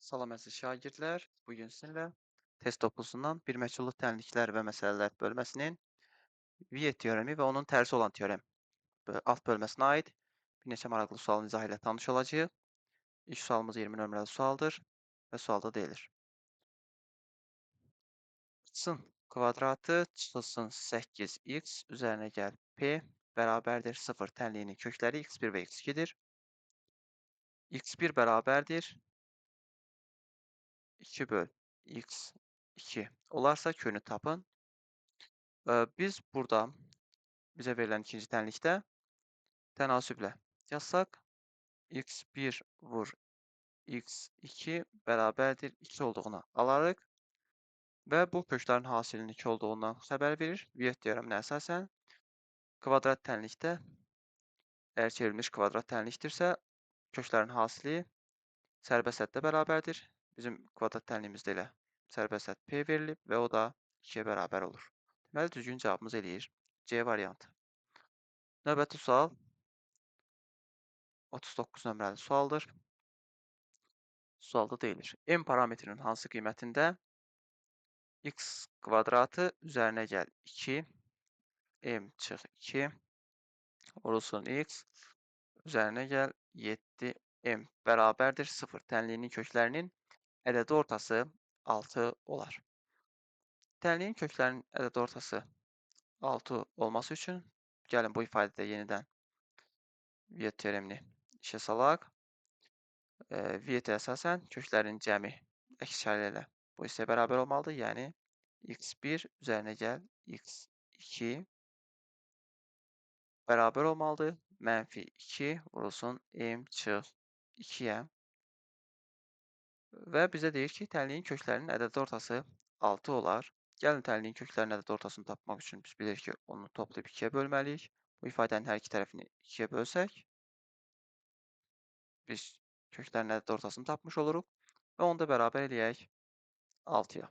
Salam əziz şagirdlər, bu gün sizinlə test toplusundan bir məchulluq tənliklər və məsələlər bölməsinin Viet teoremi və onun tərsi olan teorem alt bölməsinə aid bir neçə maraqlı sualın izahı ilə tanış olacağıq. İlk sualımız 20 nömrəli sualdır və sualda deyilir. X-in kvadratı çıxılsın 8x üzərinə gəl P bərabərdir 0 tənliyinin kökləri x1 və x2-dir. X1 bərabərdir 2 böl x2 olarsa könü tapın. Biz burada bizə verilən ikinci tənlikdə tənasüblə yazsaq x1 vur x2 bərabərdir 2 olduğunu alarıq və bu köklərin hasilinin 2 olduğundan xəbər verir. Viet teoreminə əsasən kvadrat tənlikdə əgər çevrilmiş kvadrat tənlikdirsə köklərin hasili sərbəst həddə bərabərdir. Bizim kvadrat tənliyimizdə elə sərbəst hədd P verilib və o da 2-yə bərabər olur. Deməli, düzgün cavabımız eləyir C variantı. Növbəti sual 39 nömrəli sualdır. Sualda deyilir. M parametrinin hansı qiymətində x kvadratı üzərinə gəl 2, m çıx 2, vurulsun x, üzərinə gəl 7m bərabərdir 0 tənliyinin köklərinin ədədi ortası 6 olar. Tənliyin köklərinin ədədi ortası 6 olması üçün gəlin bu ifadədə yenidən Viet teoremini işə salaq. Vietə əsasən köklərin cəmi əks işarə ilə bu hissəyə bərabər olmalıdır. Yəni x1 üzərinə gəl x2 bərabər olmalıdır. Mənfi 2 vurulsun m çıx 2-yə. Və bizə deyir ki, tənliyin köklərinin ədədi ortası 6 olar. Gəlin tənliyin köklərinin ədədi ortasını tapmaq üçün biz bilirik ki, onu toplayıb 2-yə bölməliyik. Bu ifadənin hər iki tərəfini 2-yə bölsək, biz köklərin ədədi ortasını tapmış oluruq və onu da bərabər eləyək 6-ya.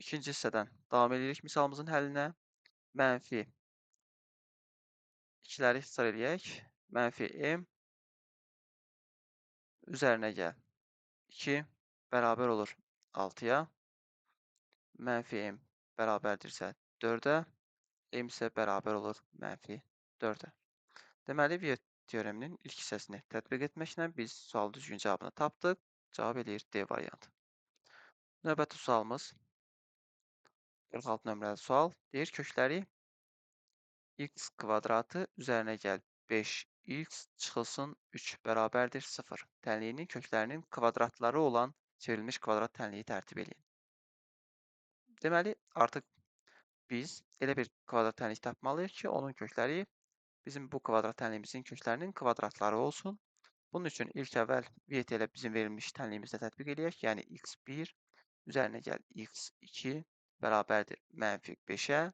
İkinci hissədən davam edirik misalımızın həllinə. Mənfi 2-ləri ixtisar eləyək. Mənfi m üzərinə gəl 2 bərabər olur 6-ya. Mənfi m bərabərdirsə 4-ə, m isə bərabər olur mənfi 4-ə. Deməli, Viet teoreminin ilk hissəsini tətbiq etməklə biz sualın düzgün cavabını tapdıq. Cavab eləyir D variantı. Növbəti sualımız 46 nömrəli sual. Deyir, kökləri x kvadratı üzərinə gəl 5x çıxılsın 3 bərabərdir 0. Tənliyinin köklərinin kvadratları olan çevrilmiş kvadrat tənliyi tərtib eləyin. Deməli, artıq biz elə bir kvadrat tənlik tapmalıyıq ki, onun kökləri bizim bu kvadrat tənliyimizin köklərinin kvadratları olsun. Bunun üçün ilk əvvəl Viet ilə bizim verilmiş tənliyimizdə tətbiq eləyək. Yəni, x1 üzərinə gəl x2 bərabərdir mənfi 5-ə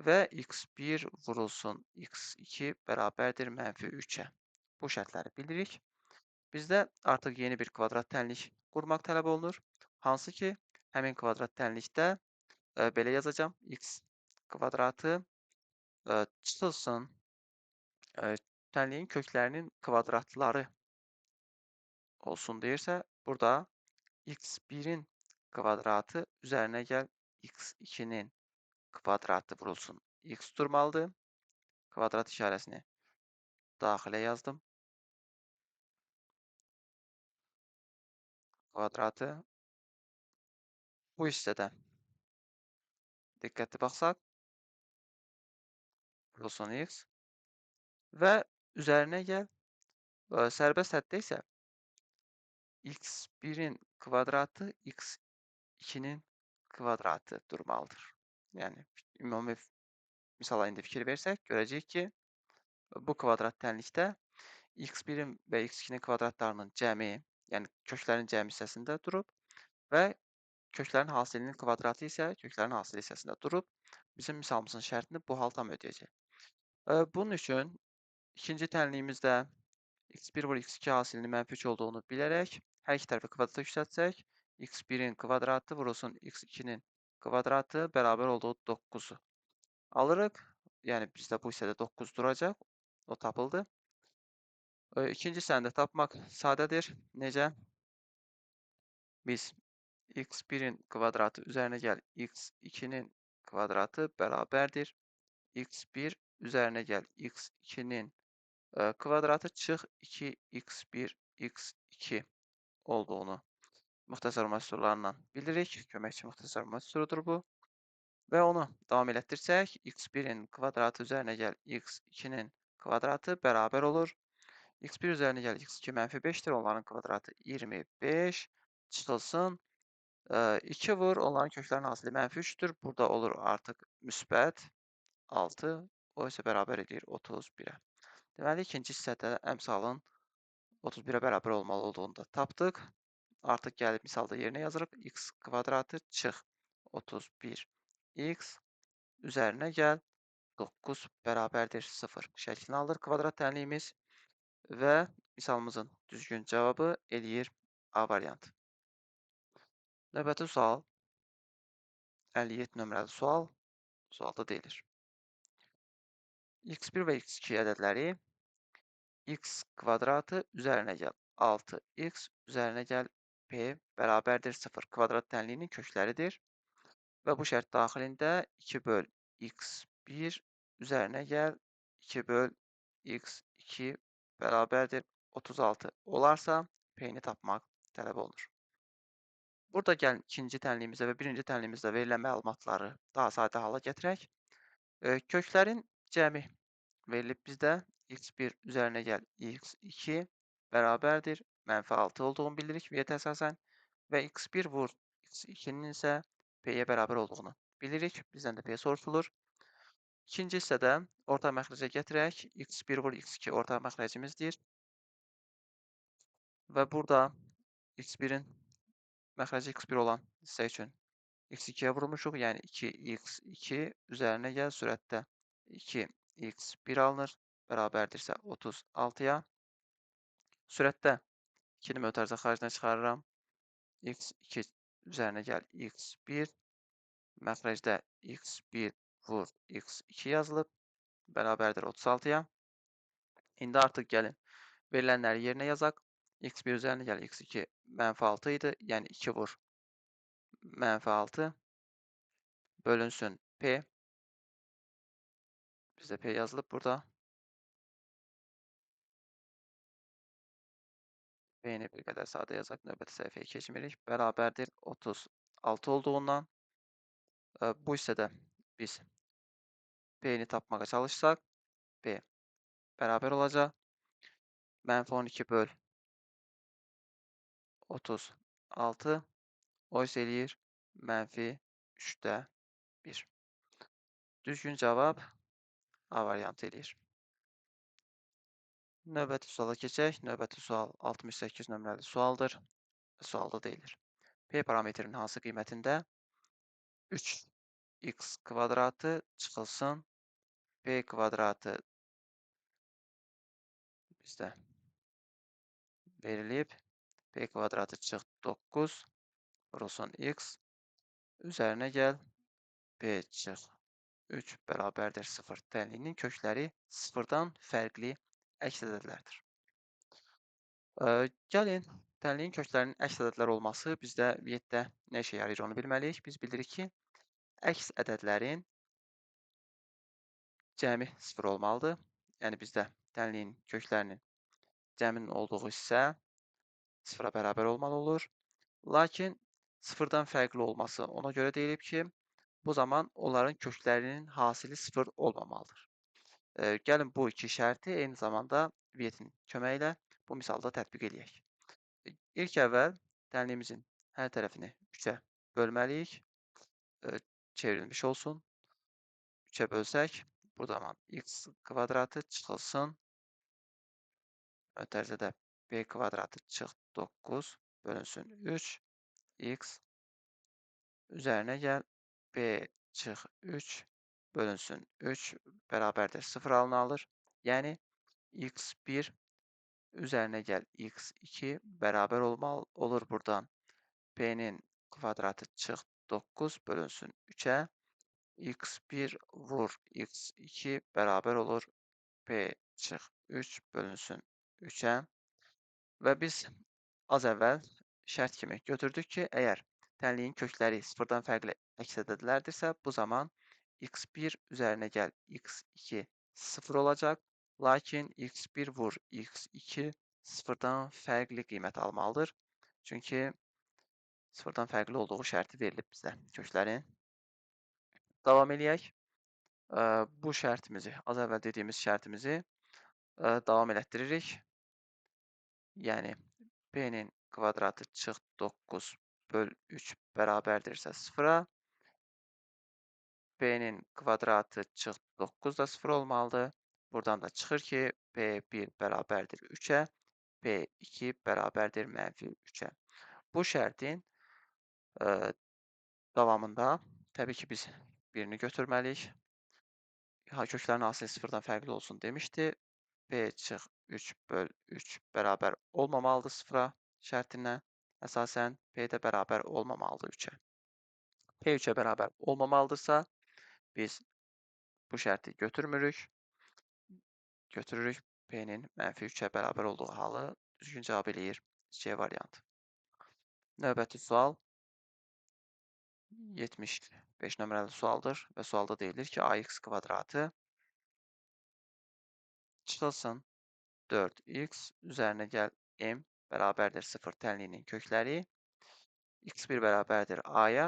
və x1 vurulsun x2 bərabərdir mənfi 3-ə. Bu şərtləri bilirik. Bizdə artıq yeni bir kvadrat tənlik qurmaq tələb olunur. Hansı ki, həmin kvadrat tənlikdə belə yazacağam. X kvadratı çıxılsın tənliyin köklərinin kvadratları olsun deyirsə, burada x1-in kvadratı üzərinə gəl x2-nin kvadratı vurulsun. X durmalıdır. Kvadrat işarəsini daxilə yazdım. Kvadratı bu hissədə diqqətli baxsaq, vurulsun x və üzərinə gəl, sərbəst həddə isə x1-in kvadratı x2-nin kvadratı durmalıdır. Yəni, ümumi misala indi fikir versək, görəcəyik ki, bu kvadrat tənlikdə x1-in və x2-nin kvadratlarının cəmi, yəni köklərin cəmi hissəsində durub və köklərin hasilinin kvadratı isə köklərin hasili hissəsində durub. Bizim misalımızın şərtini bu hal tam ödəyəcək. Bunun üçün ikinci tənliyimizdə x1 vur x2 hasilinin mənfi 3 olduğunu bilərək hər iki tərəfi kvadrata yüksəltsək, x1-in kvadratı vurulsun x2-nin kvadratı bərabər olduğu 9-u alırıq. Yəni, bizdə bu hissədə 9 duracaq. O tapıldı. İkinci hissəni də tapmaq sadədir. Necə? Biz x1-in kvadratı üzərinə gəl x2-nin kvadratı bərabərdir. X1 üzərinə gəl x2-nin kvadratı çıx 2x1 x2 olduğunu müxtəsər vurma üsullarından bilirik. Köməkçi müxtəsər vurma üsuludur bu. Və onu davam elətdirsək, x1-in kvadratı üzərinə gəl x2-nin kvadratı bərabər olur. X1 üzərinə gəl x2 mənfi 5-dir. Onların kvadratı 25 çıxılsın. 2 vur, onların köklərinin hasili mənfi 3-dür. Burada olur artıq müsbət 6, o isə bərabər edir 31-ə. Deməli, ikinci hissədə əmsalın 31-ə bərabər olmalı olduğunu da tapdıq. Artıq gəlib misalda yerinə yazırıq. X kvadratı çıx 31 x üzərinə gəl 9 bərabərdir 0 şəklini alır kvadrat tənliyimiz və misalımızın düzgün cavabı eləyir A variantı. Növbəti sual 57 nömrəli sual. Sualda deyilir. X1 və x2 ədədləri x kvadratı üzərinə gəl 6x üzərinə gəl p bərabərdir 0 kvadrat tənliyinin kökləridir. Və bu şərt daxilində 2 böl x1 üzərinə gəl 2 böl x2 bərabərdir 36 olarsa p-ni tapmaq tələb olunur. Burada gəlin ikinci tənliyimizə və birinci tənliyimizdə verilən məlumatları daha sadə hala gətirək. Köklərin cəmi verilib bizdə x1 üzərinə gəl x2 bərabərdir mənfi 6 olduğunu bilirik viyyətə əsasən və x1 vur x2-nin isə p-yə bərabər olduğunu bilirik. Bizdən də p soruşulur. İkinci hissədə ortaq məxrəcə gətirək. X1 vur x2 ortaq məxrəcimizdir. Və burada x1-in məxrəci x1 olan hissə üçün x2-yə vurmuşuq. Yəni 2x2 üzərinə gəl sürətdə 2x1 alınır. Bərabərdirsə 36-ya. Sürətdə 2-ni mötərizə xaricinə çıxarıram. X2 üzərinə gəl x1. Məxrəcdə x1 vur x2 yazılıb. Bərabərdir 36-ya. İndi artıq gəlin verilənləri yerinə yazaq. X1 üzərinə gəl x2 mənfi 6 idi. Yəni 2 vur mənfi 6 bölünsün p. Bizdə p yazılıb burada. P-ni bir qədər sadə yazaq. Növbəti səhifəyə keçmirik. Bərabərdir 36 olduğundan. Bu hissədə biz p-ni tapmağa çalışsaq, p bərabər olacaq. Mənfi 12 böl 36, o isə eləyir mənfi 3-də 1. Düzgün cavab A variantı eləyir. Növbəti suala keçək. Növbəti sual 68 nömrəli sualdır. Sualda deyilir. P parametrinin hansı qiymətində 3x kvadratı çıxılsın P kvadratı bizdə verilib. P kvadratı çıx 9 vurulsun x üzərinə gəl P çıx 3 bərabərdir 0 tənliyinin kökləri 0-dan fərqli əks ədədlərdir. Gəlin, tənliyin köklərinin əks ədədlər olması bizdə viyyətdə nə işə yarayır onu bilməliyik. Biz bilirik ki, əks ədədlərin cəmi 0 olmalıdır. Yəni bizdə tənliyin köklərinin cəminin olduğu hissə 0-a bərabər olmalı olur. Lakin 0-dan fərqli olması ona görə deyilib ki, bu zaman onların köklərinin hasili 0 olmamalıdır. Gəlin bu iki şərti eyni zamanda viyyətin köməyi ilə bu misalda tətbiq eləyək. İlk əvvəl tənliyimizin hər tərəfini 3-ə bölməliyik. Çevrilmiş olsun. 3-ə bölsək, bu zaman x kvadratı çıxılsın. Mötərizədə p kvadratı çıx 9 bölünsün 3 x üzərinə gəl p çıx 3 bölünsün 3 bərabərdir 0 halını alır. Yəni x1 üzərinə gəl x2 bərabər olmalı olur buradan. P-nin kvadratı çıx 9 bölünsün 3-ə x1 vur x2 bərabər olur p çıx 3 bölünsün 3-ə. Və biz az əvvəl şərt kimi götürdük ki, əgər tənliyin kökləri sıfırdan fərqli əks ədədlərdirsə, bu zaman x1 üzərinə gəl x2 0 olacaq. Lakin x1 vur x2 sıfırdan fərqli qiymət almalıdır. Çünki sıfırdan fərqli olduğu şərti verilib bizə köklərin. Davam eləyək. Bu şərtimizi, az əvvəl dediyimiz şərtimizi davam elətdiririk. Yəni, b-nin kvadratı çıx 9 böl 3 bərabərdirsə 0-a, b-nin kvadratı çıx 9 da 0 olmalıdır. Buradan da çıxır ki, b1 bərabərdir 3-ə, b2 bərabərdir mənfi 3-ə. Bu şərtin davamında təbii ki, biz birini götürməliyik. Köklərin hasili sıfırdan fərqli olsun demişdi. B çıx 3 böl 3 bərabər olmamalıdır 0-a şərtinə. Əsasən B də bərabər olmamalıdır 3-ə. B 3-ə bərabər olmamalıdırsa, biz bu şərti götürmürük. Götürürük B-nin mənfi 3-ə bərabər olduğu halı düzgün cavab eləyir C variantı. Növbəti sual 75 nömrəli sualdır və sualda deyilir ki, AX kvadratı çıxılsın 4x üzərinə gəl m bərabərdir 0 tənliyinin kökləri, x1 bərabərdir a-ya,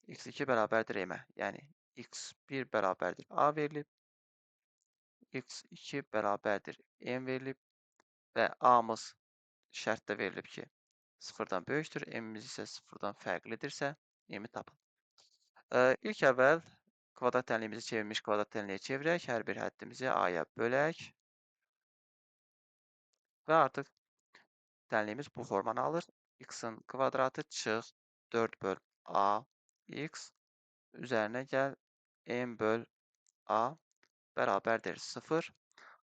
x2 bərabərdir m-ə. Yəni, x1 bərabərdir a verilib, x2 bərabərdir m verilib və a-mız şərtdə verilib ki, sıfırdan böyükdür, m-imiz isə sıfırdan fərqlidirsə, m-i tapın. İlk əvvəl kvadrat tənliyimizi çevrilmiş kvadrat tənliyə çevirək, hər bir həddimizi a-ya bölək və artıq tənliyimiz bu formanı alır. X-in kvadratı çıx 4 böl a x üzərinə gəl m böl a bərabərdir 0.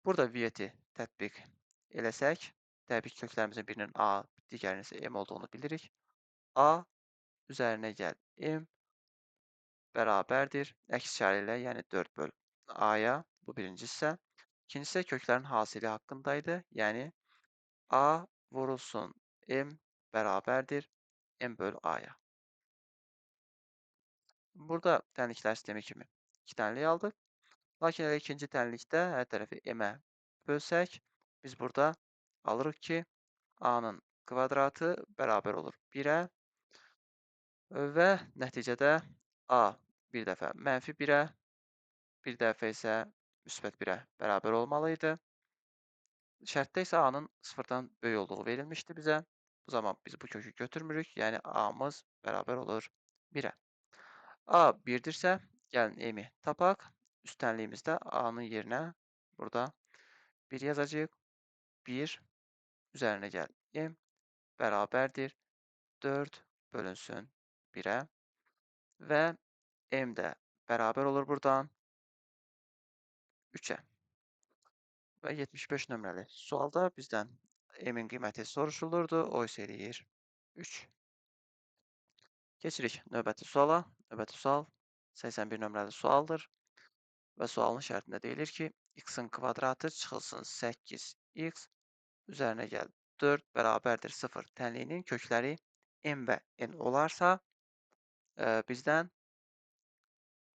Burada Vieti tətbiq eləsək, təbii ki, köklərimizin birinin a, digərinin isə m olduğunu bilirik. A üzərinə gəl m bərabərdir əks işarə ilə, yəni 4 böl a-ya, bu birinci hissə. İkinci hissə köklərin hasili haqqındaydı, yəni a vurulsun m bərabərdir m böl a-ya. Burada tənliklər sistemi kimi iki tənlik aldıq. Lakin elə ikinci tənlikdə hər tərəfi m-ə bölsək, biz burada alırıq ki, a-nın kvadratı bərabər olur 1-ə və nəticədə a bir dəfə mənfi 1-ə, bir dəfə isə müsbət 1-ə bərabər olmalı idi. Şərtdə isə a-nın sıfırdan böyük olduğu verilmişdi bizə. Bu zaman biz bu kökü götürmürük, yəni a-mız bərabər olur 1-ə. A 1-dirsə, gəlin m-i tapaq. Üstənliyimizdə a-nın yerinə burada 1 yazacağıq. 1 üzərinə gəl m bərabərdir 4 bölünsün 1-ə və m də bərabər olur buradan 3-ə. Və 75 nömrəli sualda bizdən m-in qiyməti soruşulurdu. O isə eləyir 3. Keçirik növbəti suala. Növbəti sual 81 nömrəli sualdır. Və sualın şərtində deyilir ki, x-in kvadratı çıxılsın 8x üzərinə gəl 4 bərabərdir 0 tənliyinin kökləri m və n olarsa, bizdən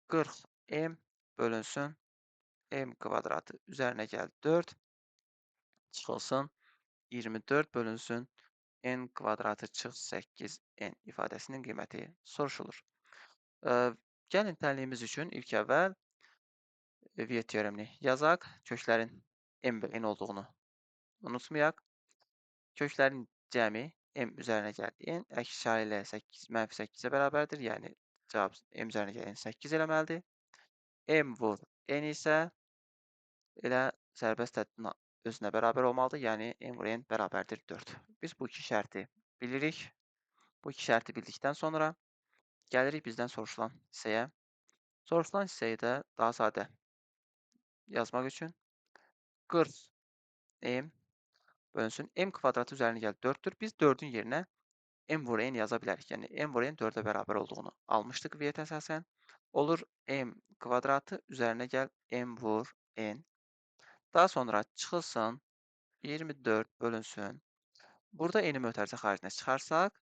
40m bölünsün m kvadratı üzərinə gəl 4 çıxılsın 24 bölünsün n kvadratı çıx 8n ifadəsinin qiyməti soruşulur. Gəlin tənliyimiz üçün ilk əvvəl Viet teoremini yazaq. Köklərin m və n olduğunu unutmayaq. Köklərin cəmi m üzərinə gəl n, əks işarə ilə 8, mənfi 8-ə bərabərdir. Yəni cavab m üzərinə gəl n 8 eləməlidir. M vur n isə elə sərbəst həddin özünə bərabər olmalıdır. Yəni m vur n bərabərdir 4. Biz bu iki şərti bilirik. Bu iki şərti bildikdən sonra gəlirik bizdən soruşulan hissəyə. Soruşulan hissəyi də daha sadə yazmaq üçün 40 m bölünsün. M kvadratı üzərinə gəl 4-dür. Biz 4-ün yerinə m vur n yaza bilərik. Yəni m vur n 4-ə bərabər olduğunu almışdıq Viet əsasən. Olur m kvadratı üzərinə gəl m vur n. Daha sonra çıxılsın 24 bölünsün. Burada n-i mötərizə xaricinə çıxarsaq,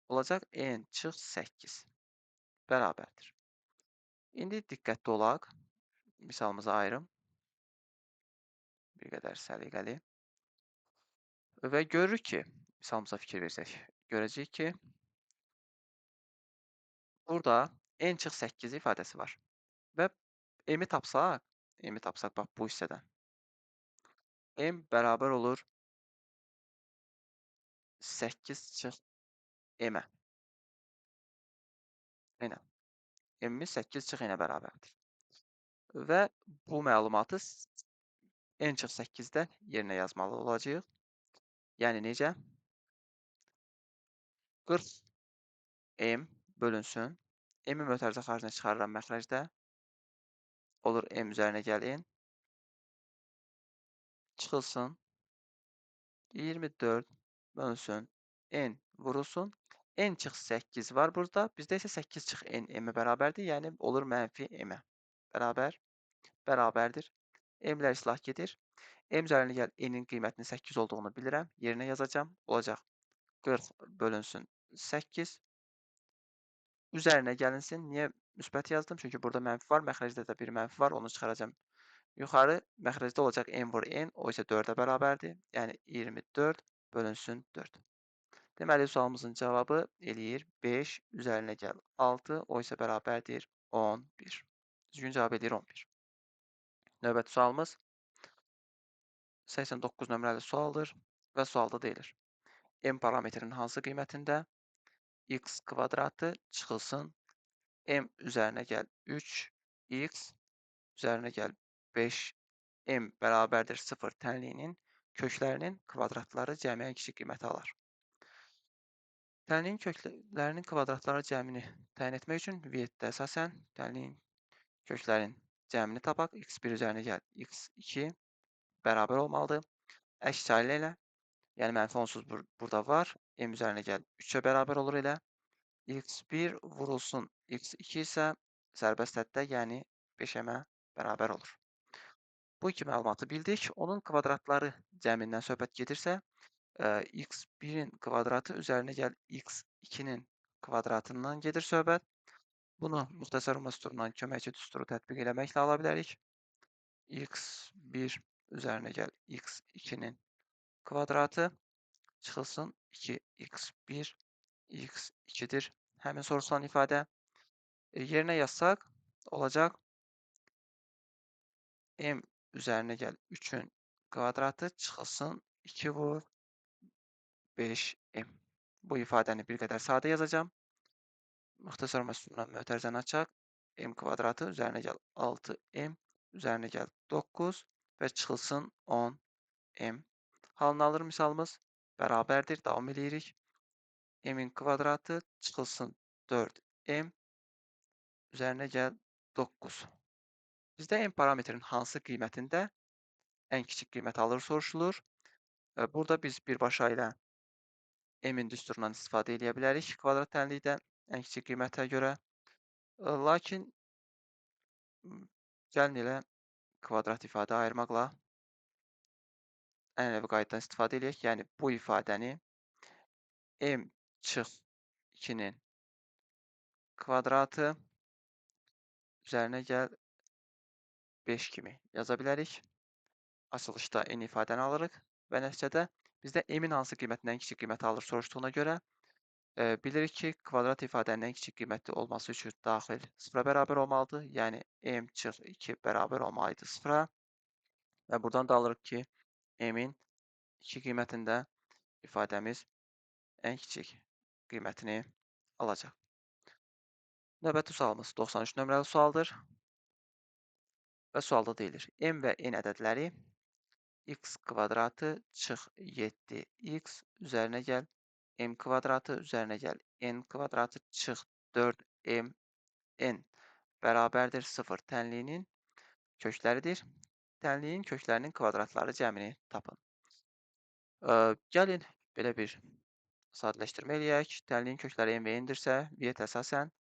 olacaq n çıx 8 bərabərdir. İndi diqqətli olaq. Misalımızı ayırım. Bir qədər səliqəli. Və görürük ki, misalımıza fikir versək, görəcəyik ki, burada n çıx 8 ifadəsi var. Və m-i tapsaq, bax bu hissədən. M bərabər olur 8 çıx m-ə. N-ə. M-imiz 8 çıx n-ə bərabərdir. Və bu məlumatı n çıx 8-dən yerinə yazmalı olacağıq. Yəni necə? 40 m bölünsün. M-i mötərizə xaricinə çıxarıram məxrəcdə. Olur m üzərinə gəl n. Çıxılsın. 24 bölünsün. N vurulsun. N çıx 8 var burada. Bizdə isə 8 çıx n m-ə bərabərdir. Yəni olur mənfi m-ə bərabərdir. M-lər islah gedir. M üzərinə gəl n-in qiymətinin 8 olduğunu bilirəm. Yerinə yazacağam. Olacaq 40 bölünsün 8. Üzərinə gəlinsin. Niyə müsbət yazdım? Çünki burada mənfi var. Məxrəcdə də bir mənfi var. Onu çıxaracağam yuxarı. Məxrəcdə olacaq n vur n. O isə 4-ə bərabərdir. Yəni 24 bölünsün 4. Deməli, sualımızın cavabı eləyir 5, üzərinə gəl 6, o isə bərabərdir 11. Düzgün cavab eləyir 11. Növbəti sualımız 89 nömrəli sualdır və sualda deyilir. M parametrinin hansı qiymətində x kvadratı çıxılsın, m üzərinə gəl 3, x üzərinə gəl 5, m bərabərdir 0 tənliyinin köklərinin kvadratları cəmi ən kiçik qiyməti alar. Tənliyin köklərinin kvadratları cəmini təyin etmək üçün Vietdə əsasən tənliyin köklərin cəmini tapaq. x1 üzərinə gəl x2 bərabər olmalıdır. Əks sayılı ilə, yəni mənfi onsuz burada var. M üzərinə gəl 3-ə bərabər olur elə. x1 vurulsun x2 isə sərbəst həddə, yəni 5m-ə bərabər olur. Bu iki məlumatı bildik. Onun kvadratları cəmindən söhbət gedirsə, x1-in kvadratı üzərinə gəl x2-nin kvadratından gedir söhbət. Bunu müxtəsər vurma düsturundan köməkçi düsturu tətbiq eləməklə ala bilərik. x1 üzərinə gəl x2-nin kvadratı çıxılsın 2x1 x2-dir. Həmin soruşulan ifadə. Yerinə yazsaq olacaq m üzərinə gəl 3-ün kvadratı çıxılsın 2 vur 5m. Bu ifadəni bir qədər sadə yazacağam. Müxtəsər vurma düsturundan mötərizəni açaq. M kvadratı üzərinə gəl 6m üzərinə gəl 9 və çıxılsın 10m. Halını alır misalımız. Bərabərdir. Davam eləyirik. M-in kvadratı çıxılsın 4m üzərinə gəl 9. Bizdə m parametrinin hansı qiymətində ən kiçik qiymət alır soruşulur. Burada biz birbaşa ilə m-in düsturundan istifadə eləyə bilərik kvadrat tənlikdə ən kiçik qiymətə görə. Lakin gəlin elə kvadrat ifadə ayırmaqla ənənəvi qaydadan istifadə eləyək. Yəni bu ifadəni m çıx 2-nin kvadratı üzərinə gəl 5 kimi yaza bilərik. Açılışda n ifadəni alırıq və nəticədə bizdə m-in hansı qiymətindən kiçik qiyməti alır soruşduğuna görə bilirik ki, kvadrat ifadənin ən kiçik qiymətli olması üçün daxil 0-a bərabər olmalıdır. Yəni m çıx 2 bərabər olmalıdır 0-a. Və buradan da alırıq ki, m-in 2 qiymətində ifadəmiz ən kiçik qiymətini alacaq. Növbəti sualımız 93 nömrəli sualdır. Və sualda deyilir, m və n ədədləri x kvadratı çıx 7x üzərinə gəl m kvadratı üzərinə gəl n kvadratı çıx 4m n bərabərdir 0 tənliyinin kökləridir. Tənliyin köklərinin kvadratları cəmini tapın. Gəlin belə bir sadələşdirmə eləyək. Tənliyin kökləri m və n-dirsə, Viet əsasən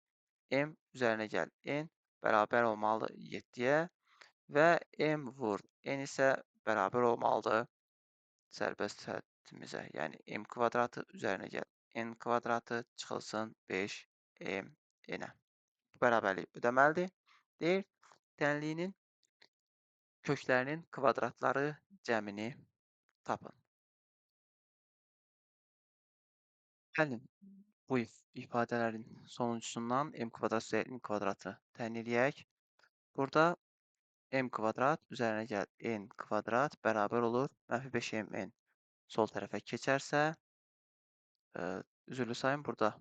m üzərinə gəl n bərabər olmalıdır 7-yə və m vur n isə bərabər olmalıdır Sərbəst hədimizə, yəni m kvadratı üzərinə gəl n kvadratı çıxılsın 5m n-ə. Bu bərabərlik ödəməlidir. Deyir, tənliyinin köklərinin kvadratları cəmini tapın. Gəlin, bu ifadələrin sonuncusundan m kvadrat üzərinə n kvadratı təyin eləyək. Burada m kvadrat üzərinə gəl n kvadrat bərabər olur. Mənfi 5mn sol tərəfə keçərsə, üzrlü sayım burada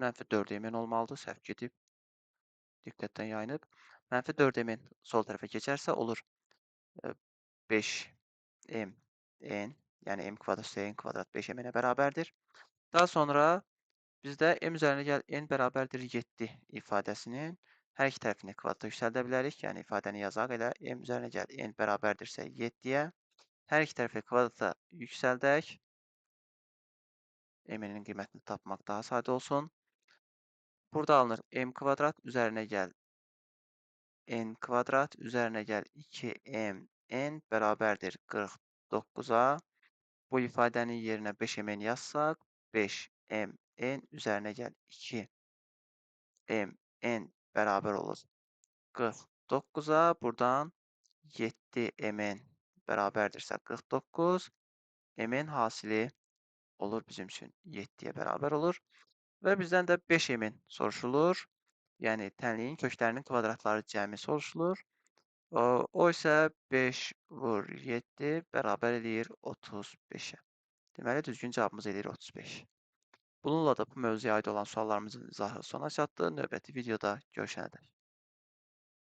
mənfi 4mn olmalıdır. Səhv gedib, diqqətdən yayınıb. Mənfi 4mn sol tərəfə keçərsə olur 5mn, yəni m kvadrat üstə n kvadrat 5mn-ə bərabərdir. Daha sonra bizdə m üzərinə gəl n bərabərdir 7 ifadəsinin hər iki tərəfini kvadrata yüksəldə bilərik. Yəni ifadəni yazaq elə m üzərinə gəl n bərabərdirsə 7-yə. Hər iki tərəfi kvadrata yüksəldək. M-nin qiymətini tapmaq daha sadə olsun. Burada alınır m kvadrat üzərinə gəl n kvadrat üzərinə gəl 2mn bərabərdir 49-a. Bu ifadənin yerinə 5mn yazsaq, 5mn üzərinə gəl 2mn bərabər olur 49-a. Buradan 7mn bərabərdirsə 49, mn hasili olur bizim üçün 7-yə bərabər olur. Və bizdən də 5mn soruşulur. Yəni tənliyin köklərinin kvadratları cəmi soruşulur. O isə 5 vur 7 bərabər eləyir 35-ə. Deməli, düzgün cavabımız eləyir 35. Bununla da bu mövzuya aid olan suallarımızın izahı sona çatdı. Növbəti videoda görüşənə dək.